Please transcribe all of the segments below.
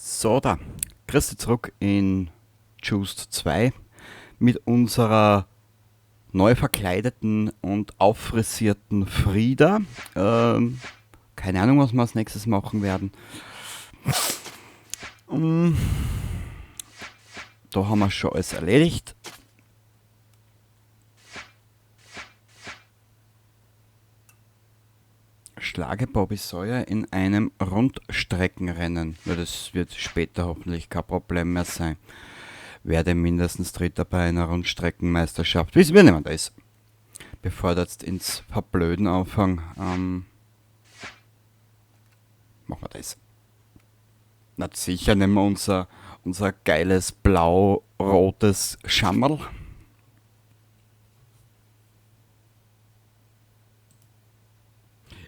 So, da. Grüß dich zurück in Juiced 2 mit unserer neu verkleideten und auffrisierten Frieda. Keine Ahnung, was wir als nächstes machen werden. Da haben wir schon alles erledigt. Schlage Bobby Sawyer in einem Rundstreckenrennen. Ja, das wird später hoffentlich kein Problem mehr sein. Werde mindestens Dritter bei einer Rundstreckenmeisterschaft. Wissen wir nicht, wann das ist. Bevor wir jetzt ins Verblöden anfangen, machen wir das. Na sicher nehmen wir unser geiles blau-rotes Schammerl.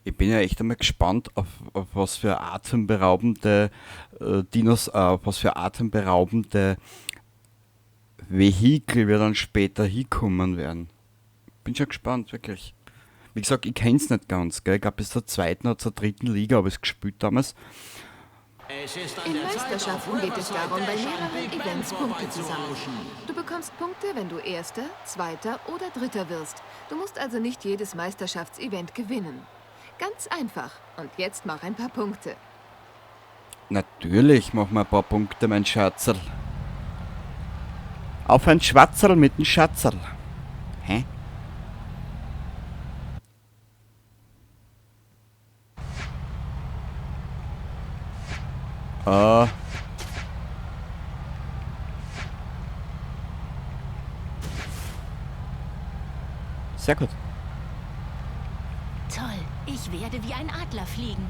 Ich bin ja echt einmal gespannt, auf was für atemberaubende Dinos, auf was für atemberaubende Vehikel wir dann später hinkommen werden. Bin schon gespannt, wirklich. Wie gesagt, ich kenn's nicht ganz, gell? Ich glaub, bis zur zweiten oder zur dritten Liga hab ich's gespielt damals. Es ist an In der Zeit, Meisterschaften auf geht es Riverside darum, bei Dash mehreren an Big Ben Events Punkte zu sammeln. vorbeizurauschen. Du bekommst Punkte, wenn du Erster, Zweiter oder Dritter wirst. Du musst also nicht jedes Meisterschaftsevent gewinnen. Ganz einfach. Und jetzt mach ein paar Punkte. Natürlich machen wir ein paar Punkte, mein Schatzerl. Auf ein Schwatzerl mit dem Schatzerl. Hä? Sehr gut. Toll, ich werde wie ein Adler fliegen.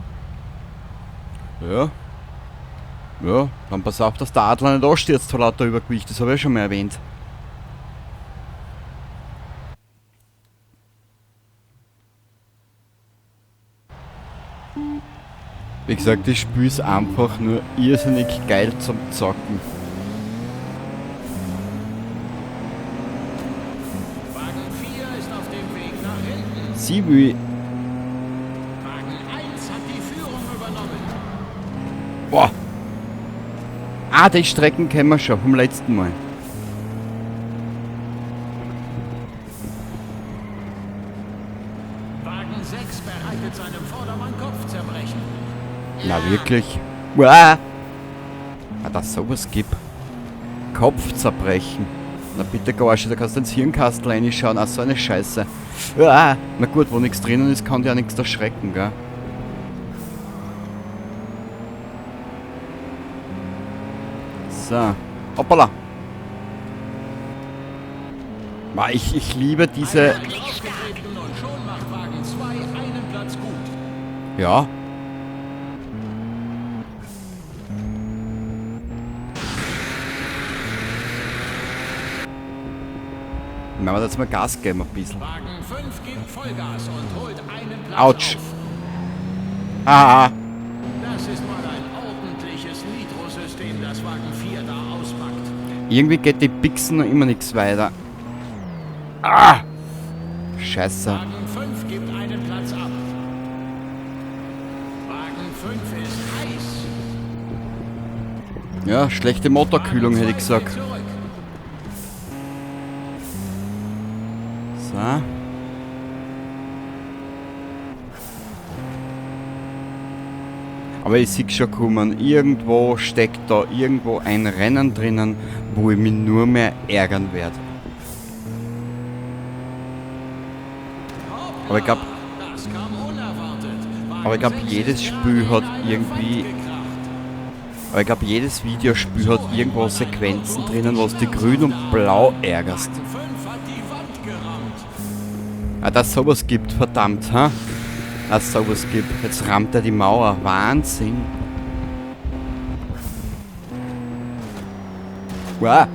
Ja. Ja, dann pass auf, dass der Adler nicht anstürzt vor lauter Übergewicht, das hab ich ja schon mal erwähnt. Wie gesagt, das Spiel ist einfach nur irrsinnig geil zum Zocken. Wagen 4 ist auf dem Weg nach hinten. Sie will. Wagen 1 hat die Führung übernommen. Boah. Ah, die Strecken kennen wir schon vom letzten Mal. Wagen 6 bereitet seinem Vordermann Kopfzerbrechen. Na wirklich? Uah. Ah, dass es sowas gibt. Kopfzerbrechen. Na bitte, Gorsche, da kannst du ins Hirnkastel reinschauen. Ach, so eine Scheiße. Uah. Na gut, wo nichts drinnen ist, kann dir ja nichts erschrecken, gell? So. Hoppala. Ma, ich liebe diese... Ja. Wenn wir jetzt mal Gas geben ein bisschen. Wagen 5 gibt Vollgas und holt einen Platz Autsch. auf. Ah. Das ist mal ein ordentliches Nitro-System, das Wagen 4 da auspackt. Irgendwie geht die Pixen noch immer nichts weiter. Ah! Scheiße. Wagen 5 gibt einen Platz ab. Wagen 5 ist heiß. Ja, schlechte Motorkühlung, hätte ich gesagt. Zurück. So. Aber ich sehe schon kommen, irgendwo steckt da irgendwo ein Rennen drinnen, wo ich mich nur mehr ärgern werde. Aber ich glaub, aber ich glaub, jedes Spiel hat irgendwie, aber ich glaub, jedes Videospiel hat irgendwo Sequenzen drinnen, wo du dich grün und blau ärgerst. Ah, dass es sowas gibt, verdammt, ha? Dass es sowas gibt. Jetzt rammt er die Mauer. Wahnsinn. Wow.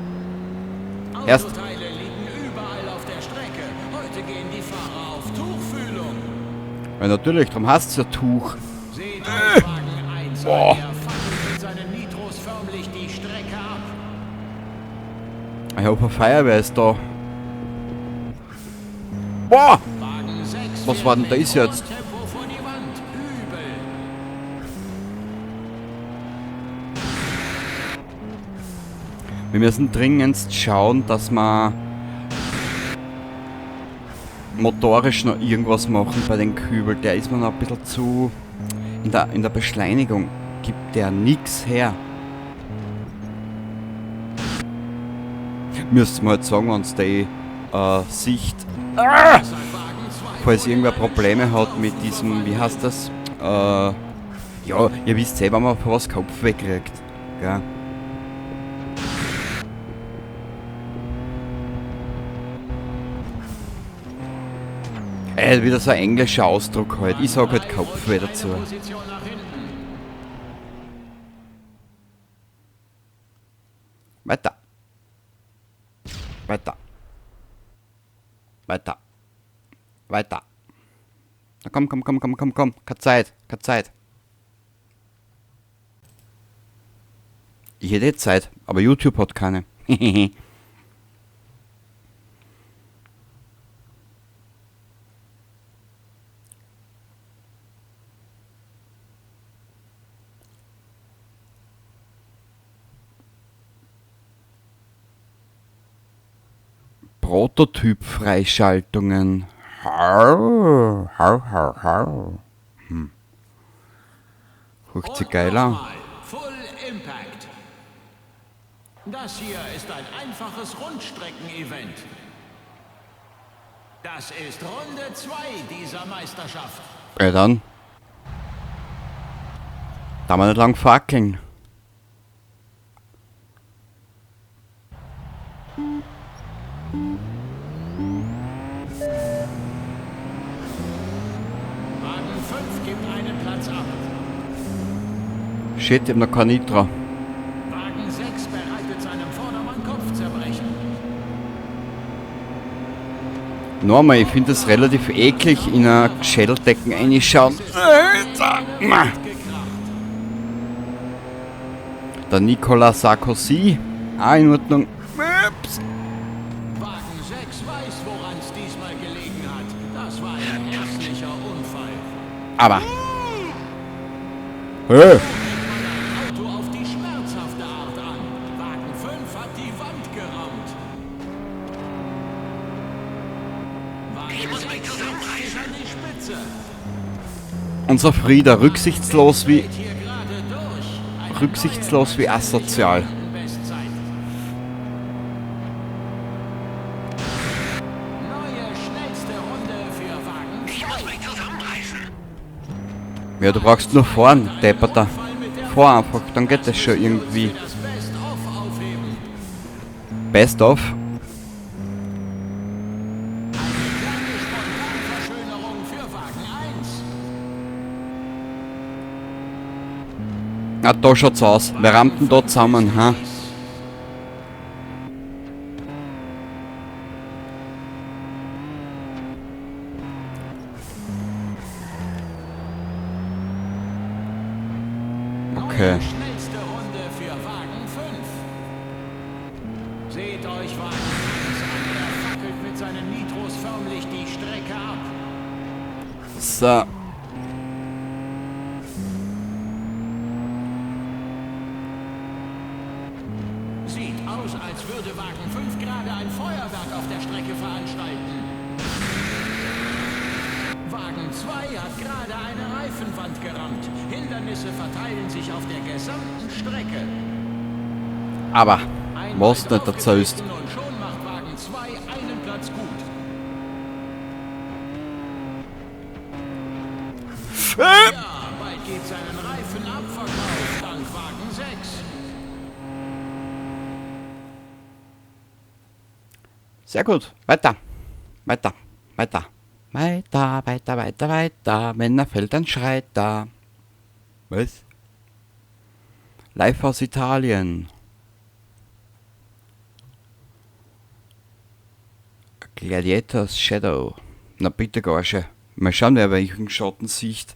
Erst. Autoteile liegen überall auf der Strecke. Heute gehen die Fahrer auf Tuchfühlung. Ja, natürlich, darum heißt's ja Tuch. Seht euch Wagen 1 an. Boah. Er fackelt mit seinen Nitros förmlich die Strecke ab. Ich hoffe, eine Feuerwehr ist da. Boah! Wagen 6 Was war denn fährt das mit jetzt? Tempo vor die Wand. Übel. Wir müssen dringendst schauen, dass wir motorisch noch irgendwas machen bei den Kübel. Der ist mir noch ein bisschen zu... In der Beschleunigung gibt der nix her. Müsste man halt sagen, wenn's die Sicht... Ah! Falls irgendwer Probleme hat mit diesem, wie heißt das? Ja, ihr wisst selber, wenn man was Kopf wegkriegt. Gell? Wieder so ein englischer Ausdruck halt. Ich sag halt Kopfweh dazu. Weiter. Weiter. Weiter. Weiter. Na komm, komm, komm, komm, komm, komm. Keine Zeit, keine Zeit. Ich hätte Zeit, aber YouTube hat keine. Prototyp-Freischaltungen. Hau, hau, hau, hau. Huckt sich geil an. Full Impact. Das hier ist ein einfaches Rundstrecken-Event. Das ist Runde 2 dieser Meisterschaft. Ja dann. Da wir nicht lang fackeln. Wagen 5 gibt einen Platz ab. Shit, ich hab noch kein Nitro. Wagen 6 bereitet seinem Vordermann Kopfzerbrechen. Nochmal, ich find das relativ eklig, in eine Schädeldecken reinschauen. Alter! Der Nicolas Sarkozy. Ah, in Ordnung. Ups. Wagen 6 weiß, woran's diesmal gelegen hat. Das war ein hässlicher Unfall. Aber. Hey. Auto auf die schmerzhafte Art an. Wagen 5 hat die Wand gerammt. Wagen 6 setzt sich an die Spitze. Unser Frieder, rücksichtslos wie Dreht hier gerade durch. Eine rücksichtslos wie neue asozial. Bestzeit. Neue schnellste Runde für Wagen 2. Ja, du brauchst nur fahren, Depperter. Fahr einfach, dann geht das schon irgendwie. Best of? Ah, da schaut's aus. Wir rammten da zusammen, ha? Okay. Schnellste Runde für Wagen 5. Seht euch Wagen 1 an. Er fackelt mit seinen Nitros förmlich die Strecke ab. So. Sieht aus, als würde Wagen 5 gerade ein Feuerwerk auf der Strecke veranstalten. Wagen 2 hat gerade eine Reifenwand gerammt. Hindernisse verteilen sich auf der gesamten Strecke. Aber, Einmal was nicht dazu ist. draufgetreten und schon macht Wagen 2 einen Platz gut. Ja, bald gibt's einen Reifenabverkauf dank Wagen 6. Sehr gut. Weiter. Weiter. Weiter. Weiter, weiter, weiter, weiter. Wenn er fällt, dann schreit er. Was? Live aus Italien. Gladiator's Shadow. Na bitte, Gorsche. Mal schauen, wer welchen Schatten sieht.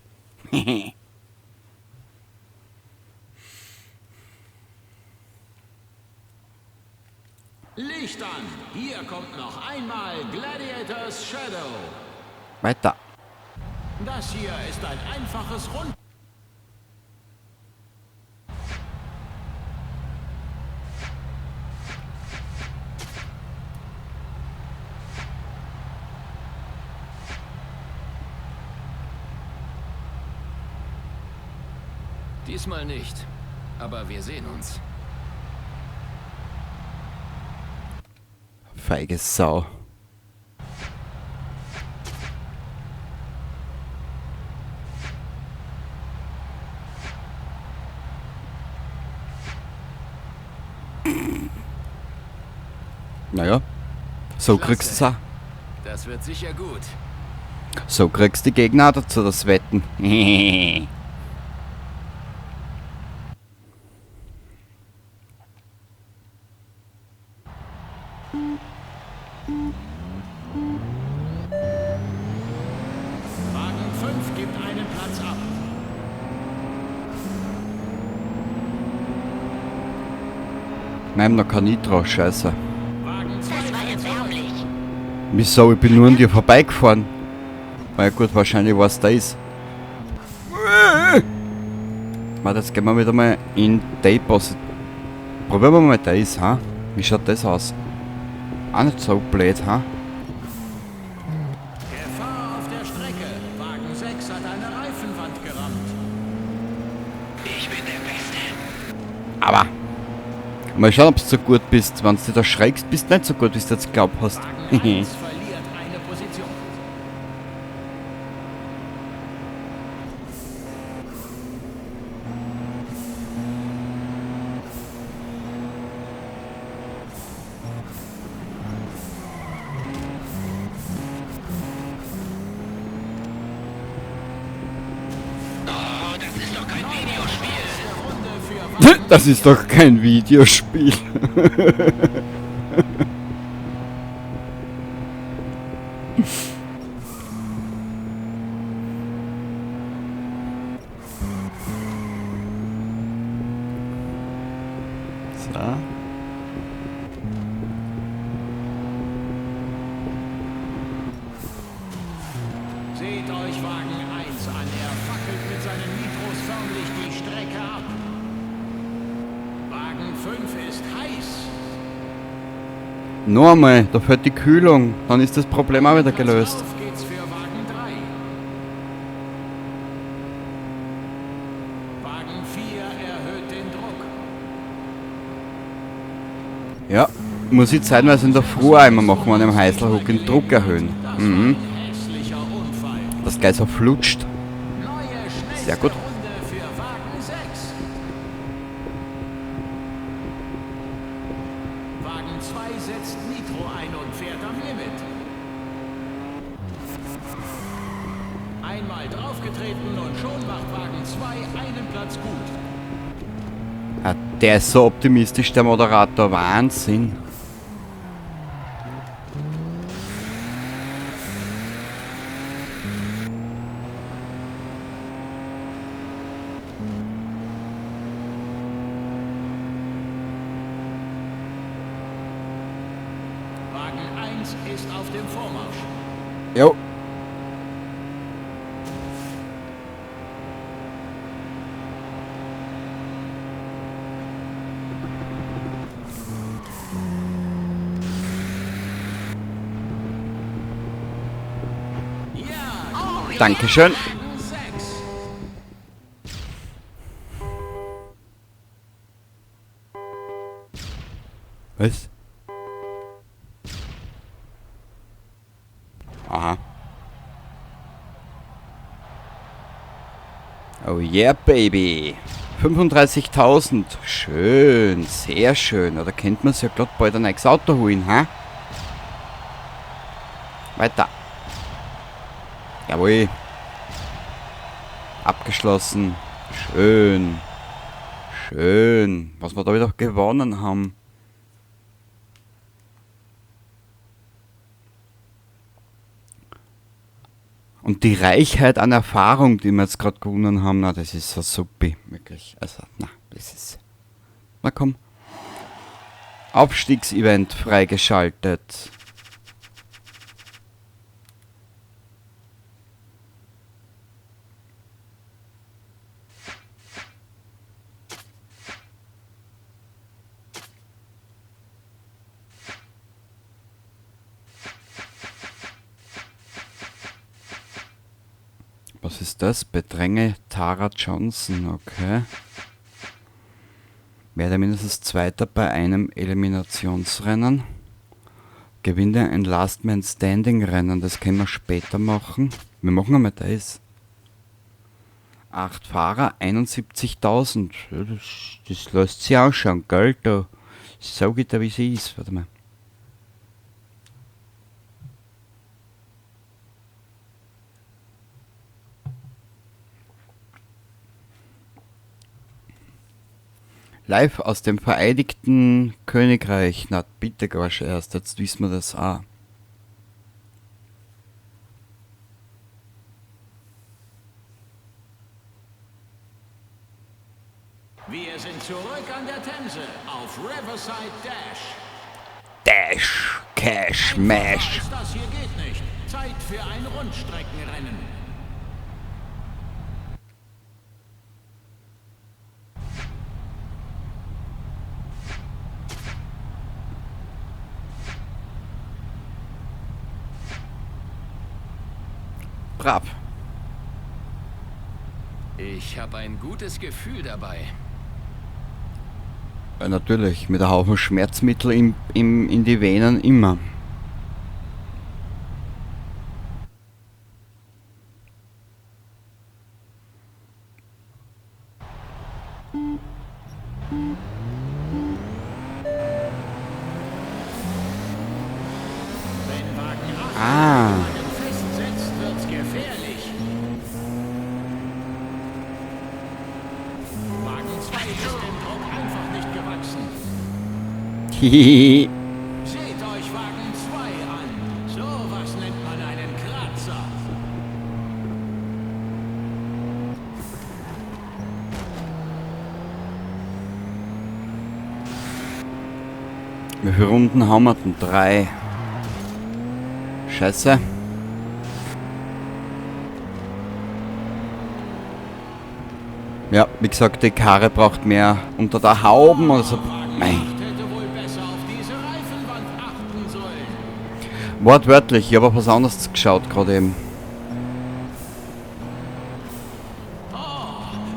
Licht an! Hier kommt noch einmal Gladiator's Shadow. Weiter. Das hier ist ein einfaches Rund... Diesmal nicht. Aber wir sehen uns. Feige Sau. Naja, so kriegst du's auch. Das wird sicher gut. So kriegst du die Gegner auch dazu, das Wetten. Wagen 5 gibt einen Platz ab. Nein, noch kein Nitro, scheiße. Wagen 2 Das war fährt zurück. erbärmlich. Wieso? Ich bin nur an dir vorbeigefahren. Na ja, gut, wahrscheinlich was da ist. Warte, jetzt gehen wir wieder mal in Day-Posit. Probieren wir mal das, ha? Wie schaut das aus? Auch nicht so blöd, ha? Gefahr auf der Strecke. Wagen 6 hat eine Reifenwand gerammt. Ich bin der Beste. Aber mal schauen, ob du so gut bist. Wenn du dich da schreckst, bist du nicht so gut, wie du jetzt glaubt hast. Wagen 1 verliert eine Position. Oh, das ist doch kein Videospiel. Runde für Wagen Das ist doch kein Videospiel. So. Seht euch Wagen 1 an. Er fackelt mit seinen Nitros förmlich die Strecke ab. Wagen 5 ist heiß. Noch einmal, da fällt die Kühlung. Dann ist das Problem auch wieder Platz gelöst. Auf geht's für Wagen 3. Wagen 4 erhöht den Druck. Ja, muss ich zeitweise in der Früh auch immer machen, wenn ich im Häusl hocke, den Druck erhöhen. Das Mhm. war ein hässlicher Unfall. Das gleich so flutscht. Neue schnellste Sehr gut. Runde für Wagen 6. Wagen 2 setzt Nitro ein und fährt am Limit. Einmal draufgetreten und schon macht Wagen 2 einen Platz gut. Ja, der ist so optimistisch, der Moderator. Wahnsinn. Wagen 1 ist auf dem Vormarsch. Jo. Ja, Dankeschön. Wagen 6. Was? Aha. Oh yeah, baby. 35.000. Schön, sehr schön. Da kennt man's ja glatt bald ein neues Auto holen, ha? Weiter. Jawohl. Abgeschlossen. Schön. Schön. Was wir da wieder gewonnen haben. Und die Reichheit an Erfahrung, die wir jetzt grad gewonnen haben, na, das ist so supi. Wirklich. Also, na, das ist... Na komm. Aufstiegsevent freigeschaltet. Was Was ist das? Bedränge Tara Johnson, okay. Werde mindestens Zweiter bei einem Eliminationsrennen. Gewinne ein Last Man Standing Rennen, das können wir später machen. Wir machen einmal das. 8 Fahrer, 71.000. Ja, das lässt sich ausschauen, gell? Da sag ich dir, wie sie ist. Warte mal. Live aus dem Vereinigten Königreich. Na bitte gar schon erst, jetzt wissen wir das auch. Wir sind zurück an der Themse auf Riverside Dash. Dash, Cash, Mash. Das hier geht nicht. Zeit für ein Rundstreckenrennen. Brav. Ich habe ein gutes Gefühl dabei. Ja, natürlich, mit einem Haufen Schmerzmittel in die Venen immer. Wenn Wagen 8 Ah. Wagen festsetzt, wird's gefährlich. Wagen 2 ist dem Druck einfach nicht gewachsen. Hihihi. Seht euch Wagen 2 an. So was nennt man einen Kratzer. Wie viele Runden haben wir denn? 3. Scheiße. Ja, wie gesagt, die Karre braucht mehr unter der Haube. Also, mei. Wagen 8 hätte wohl besser auf diese Reifenwand achten sollen. Wortwörtlich, ich hab auf was anderes geschaut gerade eben. Oh,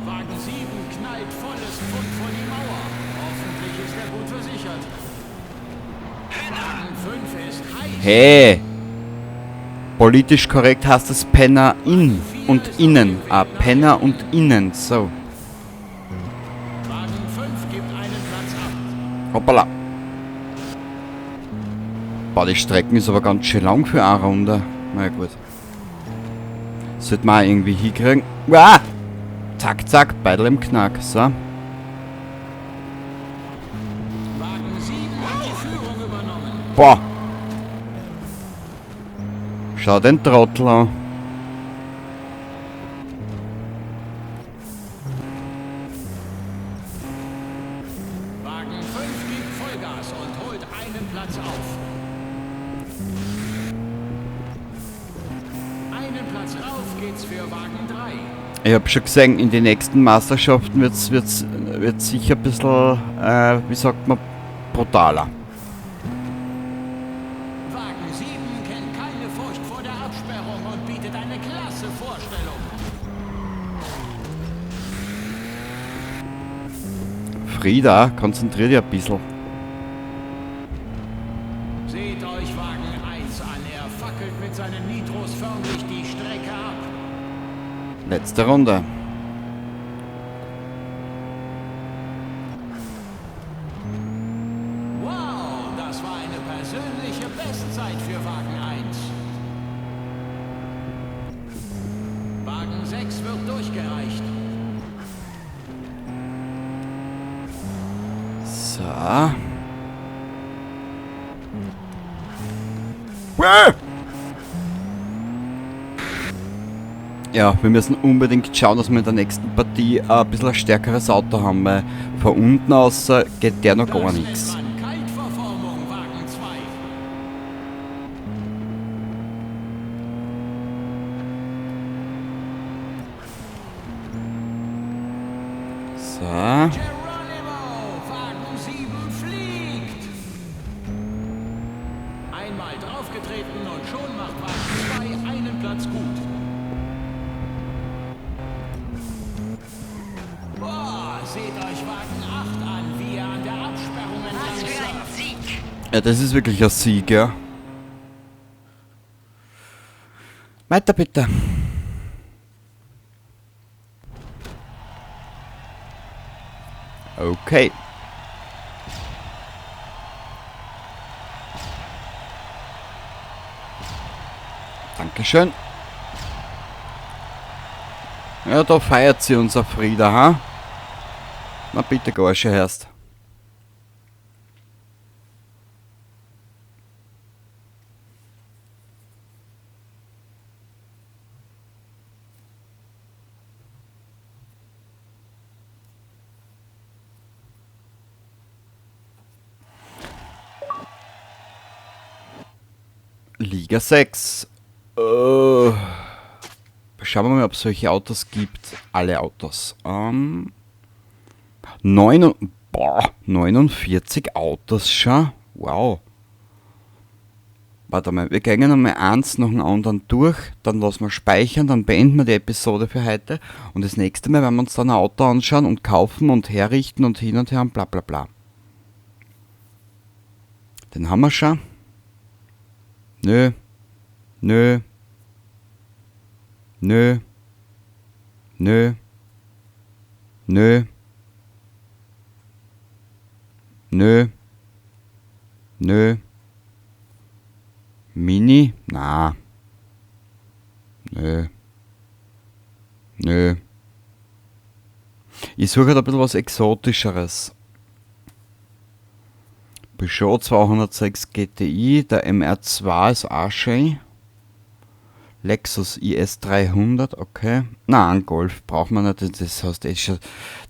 Wagen 7 knallt volles Pfund vor die Mauer. Hoffentlich ist er gut versichert. Wagen 5 ist heiß. Hey! Politisch korrekt heißt es Penner in und innen. Ah, Penner und innen, so. Wagen 5 gibt einen Platz ab. Hoppala. Boah, die Strecken ist aber ganz schön lang für eine Runde. Na ja, gut. Sollte man auch irgendwie hinkriegen. Ah! Zack, zack, beidel im Knack. So. Wagen 7 hat die Führung übernommen. Boah. Schau den Trottel an. Wagen 5 gibt Vollgas und holt einen Platz auf. Einen Platz rauf geht's für Wagen 3. Ich hab schon gesehen, in den nächsten Meisterschaften wird's sicher ein bisschen, wie sagt man, brutaler. Wagen 7 kennt keine Furcht vor der Absperrung und bietet eine klasse Vorstellung. Frieda, konzentrier dich ein bisschen. Seht euch Wagen 1 an, er fackelt mit seinen Nitros förmlich die Strecke ab. Letzte Runde. Wow, das war eine persönliche Bestzeit für Wagen 1. Wagen 6 wird durchgereicht. So. Ja, wir müssen unbedingt schauen, dass wir in der nächsten Partie ein bisschen ein stärkeres Auto haben, weil von unten aus geht der noch gar Das nennt nichts. man Kaltverformung, Wagen 2. So. Geronimo, Wagen 7 fliegt. Einmal draufgetreten und schon macht Wagen 2 einen Platz gut. Seht euch Wagen 8 an, wie er an der Absperrung entlang Was für ein surft. Sieg. Ja, das ist wirklich ein Sieg, ja. Weiter bitte. Okay. Dankeschön. Ja, da feiert sie unser Frieda, ha? Na bitte, Gorsche herst. Liga 6. Schauen wir mal, ob es solche Autos gibt. Alle Autos. 49 Autos schon. Wow. Warte mal, wir gehen nochmal eins nach dem anderen durch, dann lassen wir speichern, dann beenden wir die Episode für heute und das nächste Mal werden wir uns dann ein Auto anschauen und kaufen und herrichten und hin und her und bla bla bla. Den haben wir schon. Nö. Nö. Nö. Nö. Nö. Nö. Nö. Mini? Na. Nö. Nö. Ich suche halt ein bisschen was Exotischeres. Peugeot 206 GTI, der MR2 ist auch schön. Lexus IS 300, okay. Na, einen Golf braucht man nicht, das heißt eh schon,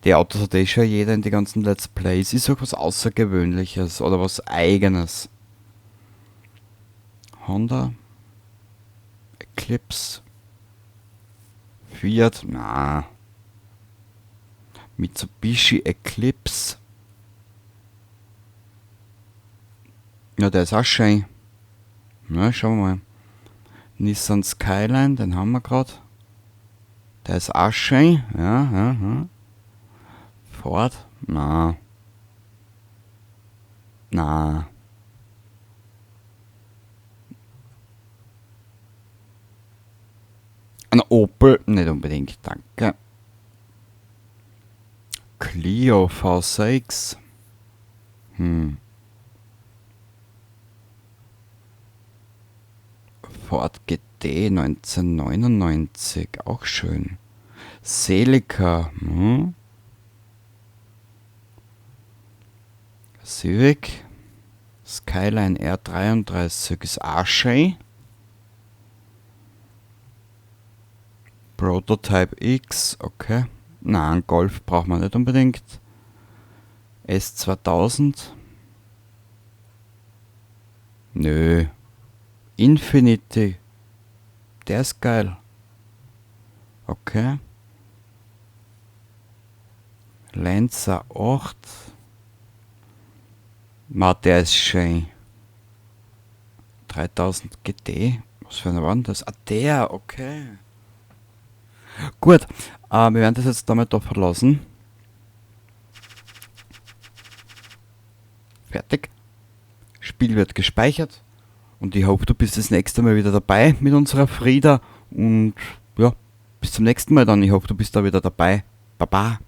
die Autos hat eh schon jeder in die ganzen Let's Plays. Ich suche was Außergewöhnliches oder was Eigenes. Honda, Eclipse, Fiat, na. Mitsubishi Eclipse. Ja, der ist auch schön. Na, schauen wir mal. Nissan Skyline, den haben wir grad. Der ist auch schön. Ja, ja, ja. Ford? Na. Na. Ein Opel? Nicht unbedingt, danke. Clio V6. Ford GT 1999, auch schön. Celica? Civic. Skyline R33 ist auch schön. Prototype X, okay. Nein, Golf braucht man nicht unbedingt. S2000. Nö. Infiniti. Der ist geil. Okay. Lancer 8. Ma, der ist schön. 3000 GT. Was für einer war denn das? Ah, der, okay. Gut, wir werden das jetzt damit da verlassen. Fertig. Spiel wird gespeichert. Und ich hoffe, du bist das nächste Mal wieder dabei mit unserer Frieda. Und ja, bis zum nächsten Mal dann. Ich hoffe, du bist da wieder dabei. Baba.